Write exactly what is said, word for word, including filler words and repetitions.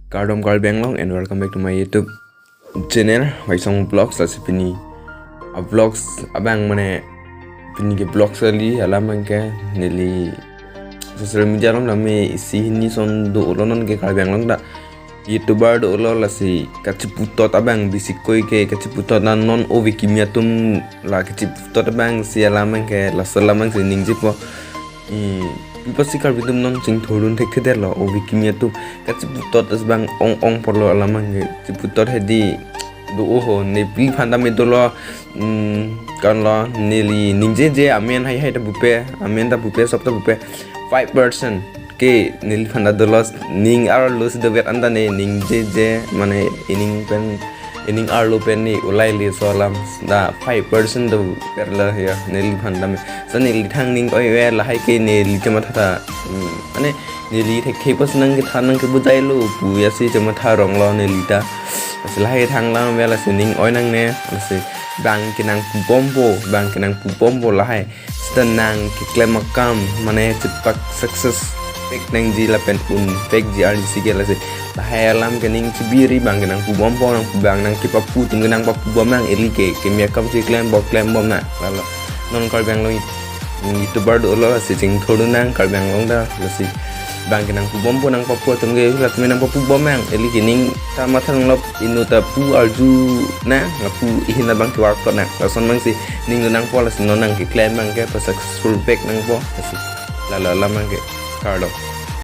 Kardom Karbi Anglong and welcome back to my YouTube channel, Waisong Vlogs. Lasi pini a vlogs abang mane pini ke vlogs kali alam abang ke neli social media along tame isi hini ason dolo, non ke Karbi Anglong ta YouTuber dolo, lasi kachiputot abang bisikoi ke kachiputot na non ove kimi atum la kachiputot abang si alam abang ke laso alam abang si ningjepo. I, pi apotsi Karbi atum non chingthurdun thekthedetlo ove kimi atum? Kachiputot asbang ong ong pulo alam abang ke. Chiputot hedi do oho, neliphan tame dolo. Hmm, kan lo, neli ningjeje amen haihai ta pupe, amen ta pupe, sob ta pupe. Five percent ke neliphan ta dolo, ning arlo si dover anta ne ningjeje mane ining pen, ining arlo pen ne ulai le so alam ta five percent dover lo ya neliphan tame. Sa neli thang ning oi-e lahai ke neli chematha ta. Hmm, mane neli thekthe pas nangkethan nangkebudai lo pu ya si chematha ronglo neli ta. Lasi lahai thang lang vel lasi ning oi nangne, lasi bang kenang pubompo, bang kenang pubompo lahai. Seta nangkeklem akam mane chepak success pek nangji lapen un pekji arnisi ke, lasi lahai alam ke ning chibiri, bang kenang pubompo, nang bang nangkepapu atum ke nangpapubom nang, ili ke keme akam si klembom klembom nang. Lalo non Karbi Anglong YouTuber dolo, lasi chingthurdun nang Karbi Anglong ta, lasi bang kenang pubompo, nangpapu atum ke la tame nangpapubom nang, ili ke ning ta matha nanglo, inut ta pu arju nang, lapu ihin abang kevarpot nang. Lason abang si ning do nangpo, lasi non nangkeklem abang ke pa successful pek nangpo, lasi lalo alam abang ke. Kardom.